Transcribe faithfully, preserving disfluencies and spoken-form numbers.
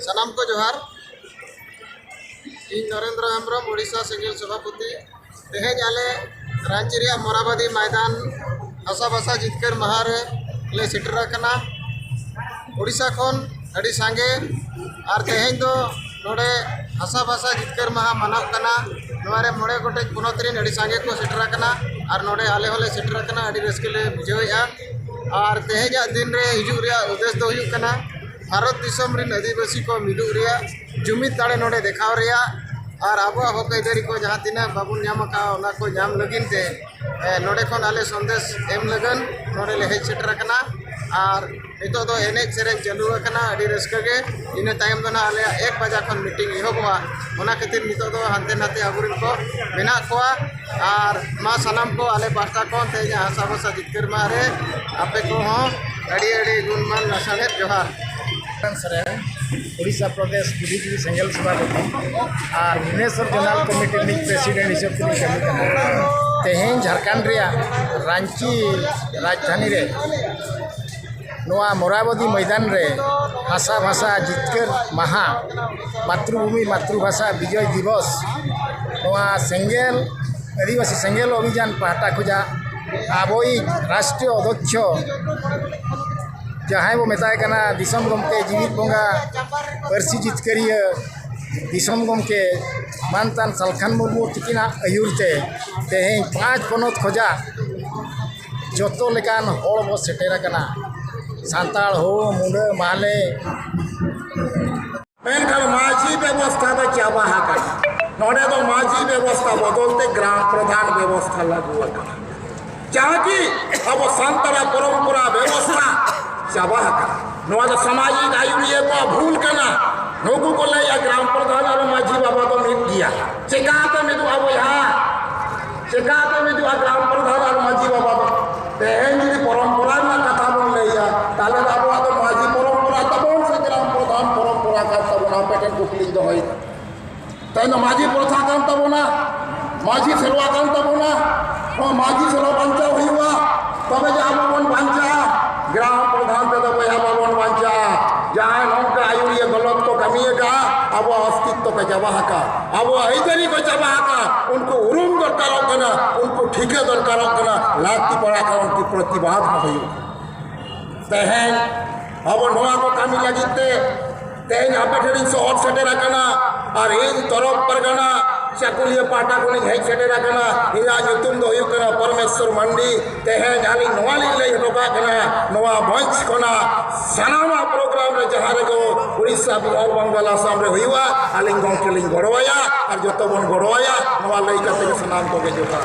ᱥᱟᱱᱟᱢ ᱠᱚ ᱡᱚᱦᱟᱨ᱾ ᱤᱧ ᱱᱚᱨᱮᱱᱫᱨᱚ ᱦᱮᱢᱵᱨᱚᱢ, ᱳᱰᱤᱥᱟ ᱥᱮᱸᱜᱮᱞ ᱥᱚᱵᱷᱟᱯᱚᱛᱤ᱾ ᱛᱮᱦᱮᱧ ᱟᱞᱮ ᱨᱟᱺᱪᱤ ᱨᱮᱭᱟᱜ ᱢᱚᱨᱟᱵᱟᱫᱤ ᱢᱚᱭᱫᱟᱱ ᱦᱟᱥᱟ ᱵᱷᱟᱥᱟ ᱡᱤᱛᱠᱟᱹᱨ ᱢᱟᱦᱟ ᱨᱮ ᱞᱮ ᱥᱮᱴᱮᱨ ᱟᱠᱟᱱᱟ᱾ ᱳᱰᱤᱥᱟ ᱠᱷᱚᱱ ᱟᱹᱰᱤ ᱥᱟᱸᱜᱮ, ᱟᱨ ᱛᱮᱦᱮᱧ ᱫᱚ ᱱᱚᱰᱮ ᱦᱟᱥᱟ ᱵᱷᱟᱥᱟ ᱡᱤᱛᱠᱟᱹᱨ ᱢᱟᱦᱟ ᱢᱟᱱᱟᱣ ᱠᱟᱱᱟ᱾ ᱱᱚᱣᱟ ᱨᱮ ᱢᱚᱬᱮ ᱜᱚᱴᱮᱡ ᱯᱚᱱᱚᱛ ᱨᱮᱱ ᱟᱹᱰᱤ ᱥᱟᱸᱜᱮ ᱠᱚ ᱥᱮᱴᱮᱨ ᱟᱠᱟᱱᱟ, ᱟᱨ ᱱᱚᱰᱮ ᱟᱞᱮ ᱦᱚᱸᱞᱮ ᱥᱮᱴᱮᱨ ᱟᱠᱟᱱᱟ᱾ ᱟᱹᱰᱤ ᱨᱟᱹᱥᱠᱟᱹ ᱞᱮ ᱵᱩᱡᱷᱟᱹᱣᱮᱫᱼᱟ᱾ ᱟᱨ ᱛᱮᱦᱮᱧᱟᱜ ᱫᱤᱱ ᱨᱮ ᱦᱤᱡᱩᱜ ᱨᱮᱭᱟᱜ ᱩᱫᱽᱫᱮᱥ ᱫᱚ ᱦᱩᱭᱩᱜ ᱠᱟᱱᱟ ᱵᱷᱟᱨᱚᱛ ᱫᱤᱥᱚᱢ ᱨᱮᱱ ᱟᱹᱫᱤᱵᱟᱹᱥᱤ ᱠᱚ ᱢᱤᱫᱚᱜ ᱨᱮᱭᱟᱜ, ᱡᱩᱢᱤᱫ ᱫᱟᱲᱮ ᱱᱚᱰᱮ ᱫᱮᱠᱷᱟᱣ ᱨᱮᱭᱟᱜ, ᱟᱨ ᱟᱵᱚᱣᱟᱜ ᱦᱚᱠ ᱟᱹᱭᱫᱟᱹᱨᱤ ᱠᱚ ᱡᱟᱦᱟᱸ ᱛᱤᱱᱟᱹᱜ ᱵᱟᱵᱚᱱ ᱧᱟᱢ ᱟᱠᱟᱫᱼᱟ, ᱚᱱᱟ ᱠᱚ ᱧᱟᱢ ᱞᱟᱹᱜᱤᱫ ᱛᱮ, ᱮ, ᱱᱚᱰᱮ ᱠᱷᱚᱱ ᱟᱞᱮ ᱥᱚᱱᱫᱮᱥ ᱮᱢ ᱞᱟᱹᱜᱤᱫ ᱱᱚᱰᱮ ᱞᱮ ᱦᱮᱡ ᱥᱮᱴᱮᱨ ᱟᱠᱟᱱᱟ᱾ ᱟᱨ ᱱᱤᱛᱚᱜ ᱫᱚ ᱮᱱᱮᱡ ᱥᱮᱨᱮᱧ ᱪᱟᱹᱞᱩ ᱟᱠᱟᱱᱟ, ᱟᱹᱰᱤ ᱨᱟᱹᱥᱠᱟᱹ ᱜᱮ᱾ ᱤᱱᱟᱹ ᱛᱟᱭᱚᱢ ᱫᱚ ᱱᱟᱦᱟᱜ ᱟᱞᱮᱭᱟᱜ ᱮᱠ ᱵᱟᱡᱟ ᱠᱷᱚᱱ ᱢᱤᱴᱤᱝ ᱮᱦᱚᱵᱚᱜᱼᱟ᱾ ᱚᱱᱟ ᱠᱷᱟᱹᱛᱤᱨ ᱱᱤᱛᱚᱜ ᱫᱚ ᱦᱟᱱᱛᱮ ᱱᱟᱛᱮ ᱟᱵᱚᱨᱮᱱ ᱠᱚ ᱢᱮᱱᱟᱜ ᱠᱚᱣᱟ᱾ ᱟᱨ ᱢᱟ ᱥᱟᱱᱟᱢ ᱠᱚ ᱟᱞᱮ ᱯᱟᱦᱴᱟ ᱠᱷᱚᱱ ᱛᱮᱦᱮᱧᱟᱜ ᱦᱟᱥᱟ ᱵᱷᱟᱥᱟ ᱡᱤᱛᱠᱟᱹᱨ ᱢᱟᱦᱟ ᱨᱮ ᱟᱯᱮ ᱠᱚᱦᱚᱸ ᱟᱹᱰᱤ ᱟᱹᱰᱤ ᱜᱩᱱᱢᱟᱱ ᱞᱟᱥᱟᱲᱦᱮᱫ ᱡᱚᱦᱟᱨ᱾ ᱥᱚᱨᱮᱱ, ᱳᱰᱤᱥᱟ ᱯᱨᱚᱫᱮᱥ ᱵᱩᱫᱽᱫᱷᱤᱡᱤᱵᱤ ᱥᱮᱸᱜᱮᱞ ᱥᱚᱵᱷᱟᱯᱚᱛᱤ ᱟᱨ ᱵᱷᱩᱵᱽᱱᱮᱥᱚᱨ ᱡᱳᱱᱟᱞ ᱠᱚᱢᱤᱴᱤ ᱨᱤᱱᱤᱡ ᱯᱨᱮᱥᱤᱰᱮᱱᱴ ᱦᱤᱥᱟᱹᱵ ᱛᱮᱞᱤᱧ ᱠᱟᱹᱢᱤ ᱠᱟᱱᱟ᱾ ᱛᱮᱦᱮᱧ ᱡᱷᱟᱲᱠᱷᱚᱸᱰ ᱨᱮᱭᱟᱜ ᱨᱟᱺᱪᱤ ᱨᱟᱡᱽᱫᱷᱟᱱᱤ ᱨᱮ ᱱᱚᱣᱟ ᱢᱚᱨᱟᱵᱚᱫᱤ ᱢᱚᱭᱫᱟᱱ ᱨᱮ ᱦᱟᱥᱟ ᱵᱷᱟᱥᱟ ᱡᱤᱛᱠᱟᱹᱨ ᱢᱟᱦᱟ, ᱢᱟᱛᱨᱩᱵᱷᱩᱢᱤ ᱢᱟᱛᱨᱩᱵᱷᱟᱥᱟ ᱵᱤᱡᱚᱭ ᱫᱤᱵᱚᱥ, ᱱᱚᱣᱟ ᱥᱮᱸᱜᱮᱞ, ᱟᱹᱫᱤᱵᱟᱹᱥᱤ ᱥᱮᱸᱜᱮᱞ ᱚᱵᱷᱤᱡᱟᱱ ᱯᱟᱦᱴᱟ ᱠᱷᱚᱱᱟᱜ ᱟᱵᱚᱭᱤᱡ ᱨᱟᱥᱴᱨᱤᱭᱚ ᱚᱫᱷᱭᱚᱠᱷᱚ ᱡᱟᱦᱟᱸᱭ ᱵᱚ ᱢᱮᱛᱟᱭ ᱠᱟᱱᱟ ᱫᱤᱥᱚᱢ ᱜᱚᱢᱠᱮ, ᱡᱤᱣᱤᱫ ᱵᱚᱸᱜᱟ, ᱯᱟᱹᱨᱥᱤ ᱡᱤᱛᱠᱟᱹᱨᱤᱭᱟᱹ, ᱫᱤᱥᱚᱢ ᱜᱚᱢᱠᱮ ᱢᱟᱱᱛᱟᱱ ᱥᱟᱞᱠᱷᱟᱱ ᱢᱩᱨᱢᱩ ᱛᱤᱠᱤᱱᱟᱜ ᱟᱹᱭᱩᱨ ᱛᱮ ᱛᱮᱦᱮᱧ ᱯᱟᱸᱪ ᱯᱚᱱᱚᱛ ᱠᱷᱚᱱᱟᱜ ᱡᱚᱛᱚ ᱞᱮᱠᱟᱱ ᱦᱚᱲ ᱵᱚ ᱥᱮᱴᱮᱨ ᱟᱠᱟᱱᱟ᱾ ᱥᱟᱱᱛᱟᱲ, ᱦᱳ, ᱢᱩᱰᱟᱹ, ᱢᱟᱦᱞᱮ, ᱢᱮᱱᱠᱷᱟᱱ ᱢᱟᱹᱡᱷᱤ ᱵᱮᱵᱚᱥᱛᱷᱟ ᱫᱚ ᱪᱟᱵᱟ ᱟᱠᱟᱱᱟ᱾ ᱱᱚᱰᱮ ᱫᱚ ᱢᱟᱹᱡᱷᱤ ᱵᱮᱵᱚᱥᱛᱷᱟ ᱵᱚᱫᱚᱞ ᱛᱮ ᱜᱨᱟᱢ ᱯᱨᱚᱫᱷᱟᱱ ᱵᱮᱵᱚᱥᱛᱷᱟ ᱞᱟᱹᱜᱩ ᱟᱠᱟᱱᱟ᱾ ᱡᱟᱦᱟᱸ ᱠᱤ ᱟᱵᱚ ᱥᱟᱱᱛᱟᱲᱟᱜ ᱯᱚᱨᱚᱢᱯᱚᱨᱟ ᱵᱮᱵᱚᱥᱛᱷᱟ ᱪᱟᱵᱟ ᱟᱠᱟᱱᱟ᱾ ᱱᱚᱣᱟ ᱫᱚ ᱥᱟᱢᱟᱡᱤᱠ ᱟᱹᱭᱩᱨᱤᱭᱟᱹ ᱠᱚᱣᱟᱜ ᱵᱷᱩᱞ ᱠᱟᱱᱟ᱾ ᱱᱩᱠᱩ ᱠᱚ ᱞᱟᱹᱭᱟ ᱜᱨᱟᱢ ᱯᱨᱚᱫᱷᱟᱱ ᱟᱨ ᱢᱟᱹᱡᱷᱤ ᱵᱟᱵᱟ ᱫᱚ ᱢᱤᱫ ᱜᱮᱭᱟ᱾ ᱪᱮᱠᱟᱛᱮ ᱢᱤᱫᱚᱜᱼᱟ ᱵᱚᱭᱦᱟ? ᱪᱮᱠᱟᱛᱮ ᱢᱤᱫᱚᱜᱼᱟ ᱜᱨᱟᱢ ᱯᱨᱚᱫᱷᱟᱱ ᱟᱨ ᱢᱟᱹᱡᱷᱤ ᱵᱟᱵᱟ ᱫᱚ? ᱛᱮᱦᱮᱧ ᱡᱩᱫᱤ ᱯᱚᱨᱚᱢᱯᱚᱨᱟ ᱨᱮᱱᱟᱜ ᱠᱟᱛᱷᱟ ᱵᱚᱱ ᱞᱟᱹᱭᱟ, ᱛᱟᱦᱞᱮ ᱫᱚ ᱟᱵᱚᱣᱟᱜ ᱫᱚ ᱢᱟᱹᱡᱷᱤ ᱯᱚᱨᱚᱢᱯᱚᱨᱟ ᱛᱟᱵᱚᱱ ᱥᱮ ᱜᱨᱟᱢ ᱯᱨᱚᱫᱷᱟᱱ ᱯᱚᱨᱚᱢᱯᱚᱨᱟ ᱠᱟᱱ ᱛᱟᱵᱚᱱᱟ? ᱟᱯᱮ ᱴᱷᱮᱱ ᱠᱩᱠᱞᱤᱧ ᱫᱚᱦᱚᱭᱮᱫᱟ᱾ ᱛᱮᱦᱮᱧ ᱫᱚ ᱢᱟᱹᱡᱷᱤ ᱯᱨᱚᱛᱷᱟ ᱠᱟᱱ ᱛᱟᱵᱚᱱᱟ, ᱢᱟᱹᱡᱷᱤ ᱥᱮᱨᱣᱟ ᱠᱟᱱ ᱛᱟᱵᱚᱱᱟ᱾ ᱱᱚᱣᱟ ᱢᱟᱹᱡᱷᱤ ᱥᱮᱨᱣᱟ ᱵᱟᱧᱪᱟᱣ ᱦᱩᱭᱩᱜᱼᱟ, ᱛᱚᱵᱮ ᱡᱮ ᱟᱵᱚ ᱵᱚᱱ ᱵᱟᱧᱪᱟᱜᱼᱟ᱾ ᱜᱨᱟᱢ ᱯᱨᱚᱫᱷᱟᱱ ᱛᱮᱫᱚ ᱵᱚᱭᱦᱟ ᱵᱟᱵᱚᱱ ᱱᱤᱭᱟᱹᱴᱟᱜ ᱟᱵᱚᱣᱟᱜ ᱚᱥᱛᱤᱛᱛᱚ ᱠᱚ ᱪᱟᱵᱟ ᱟᱠᱟᱫ, ᱟᱵᱚᱣᱟᱜ ᱟᱹᱭᱫᱟᱹᱨᱤ ᱠᱚ ᱪᱟᱵᱟ ᱟᱠᱟᱫ, ᱩᱱᱠᱩ ᱩᱨᱩᱢ ᱫᱚᱨᱠᱟᱨᱚᱜ ᱠᱟᱱᱟ, ᱩᱱᱠᱩ ᱴᱷᱤᱠᱟᱹ ᱫᱚᱨᱠᱟᱨᱚᱜ ᱠᱟᱱᱟ, ᱞᱟᱹᱠᱛᱤ ᱯᱟᱲᱟᱜ ᱠᱟᱱᱟ ᱩᱱᱠᱩ ᱯᱨᱚᱛᱤᱵᱟᱫ ᱦᱚᱸ ᱦᱩᱭᱩᱜ ᱠᱟᱱᱟ᱾ ᱛᱮᱦᱮᱧ ᱟᱵᱚ ᱱᱚᱣᱟ ᱠᱚ ᱠᱟᱹᱢᱤ ᱞᱟᱹᱜᱤᱫ ᱛᱮ ᱛᱮᱦᱮᱧ ᱟᱯᱮ ᱴᱷᱮᱱ ᱤᱧ ᱥᱚᱦᱚᱨ ᱥᱮᱴᱮᱨ ᱟᱠᱟᱱᱟ, ᱟᱨ ᱤᱧ ᱛᱚᱨᱚᱯ ᱯᱟᱨᱜᱟᱱᱟ ᱪᱟᱹᱠᱩᱞᱤᱭᱟᱹ ᱯᱟᱦᱴᱟ ᱠᱷᱚᱱᱤᱧ ᱦᱮᱡ ᱥᱮᱴᱮᱨ ᱟᱠᱟᱱᱟ᱾ ᱤᱧᱟᱹᱜ ᱧᱩᱛᱩᱢ ᱫᱚ ᱦᱩᱭᱩᱜ ᱠᱟᱱᱟ ᱯᱚᱨᱢᱮᱥᱣᱚᱨ ᱢᱟᱱᱰᱤ᱾ ᱛᱮᱦᱮᱧ ᱟᱹᱞᱤᱧ ᱱᱚᱣᱟ ᱞᱤᱧ ᱞᱟᱹᱭ ᱦᱚᱴᱚ ᱠᱟᱜ ᱠᱟᱱᱟ, ᱱᱚᱣᱟ ᱢᱚᱧᱪ ᱠᱷᱚᱱᱟᱜ ᱥᱟᱱᱟᱢᱟᱜ ᱯᱨᱳᱜᱨᱟᱢ ᱨᱮ ᱡᱟᱦᱟᱸ ᱨᱮᱜᱮ ᱩᱲᱤᱥᱥᱟ, ᱵᱤᱦᱟᱨ, ᱵᱟᱝᱜᱟᱞ, ᱟᱥᱟᱢ ᱨᱮ ᱦᱩᱭᱩᱜᱼᱟ, ᱟᱹᱞᱤᱧ ᱜᱚᱢᱠᱮ ᱞᱤᱧ ᱜᱚᱲᱚᱣᱟᱭᱟ ᱟᱨ ᱡᱚᱛᱚ ᱵᱚᱱ ᱜᱚᱲᱚᱣᱟᱭᱟ᱾ ᱱᱚᱣᱟ ᱞᱟᱹᱭ ᱠᱟᱛᱮ ᱜᱮ ᱥᱟᱱᱟᱢ ᱠᱚᱜᱮ ᱡᱚᱦᱟᱨ᱾